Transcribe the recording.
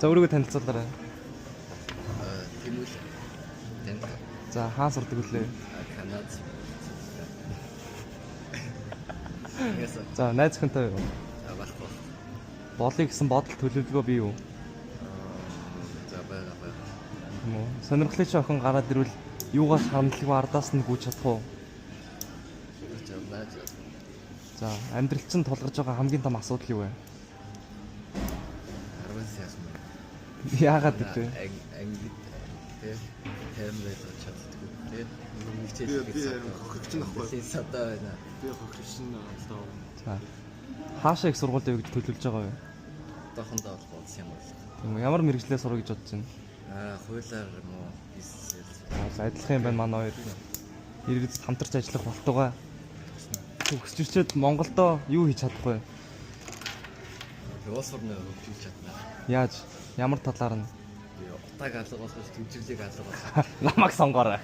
За, өөрийгөө танилцуулаарай. Тэмүүл танд. За, хаан сурдаг вүлээ? Канад. Яса. За, найз охинтой юу? Байхгүй. Болъё гэсэн бодол, төлөвлөгөө бий юу? За, байгаа, байгаа. Тийм үү? Сонирхлын чи охин гараад ирвэл юугаас харамдалгүй ардаас нь гүйж чадах уу? За, байж. За, амьдрал чинь тулгарч байгаа хамгийн том асуудал юу вэ? 10 сая юм. Яагаад гэвэ? Анги тэ таймлаад чаддаггүй тэ. Хичээл Би харин хохирч нь ахгүй. Садаа байна. Би хохирч нь одоо. За. Хаашаа их сургуульд явах гэж төлөвлөж байгаа вэ? Одоохондоо бол бодсон юм бол. Тийм үү? Ямар мэргэжлээ сурах гэж бодож байна? Хуулиар юм уу, бизнесээр. За, адилхан юм байна манай хоёр. Иргэд хамтарч ажиллах болтугай. Төгсөж ирчээд Монголдо юу хийж чадах вэ? Би улс орноо хөгжүүлж чадна. Яаж? Ямар талаар нь? Би утааг алга болгож, төвжирлийг алга болгож. Намайг сонгоорой.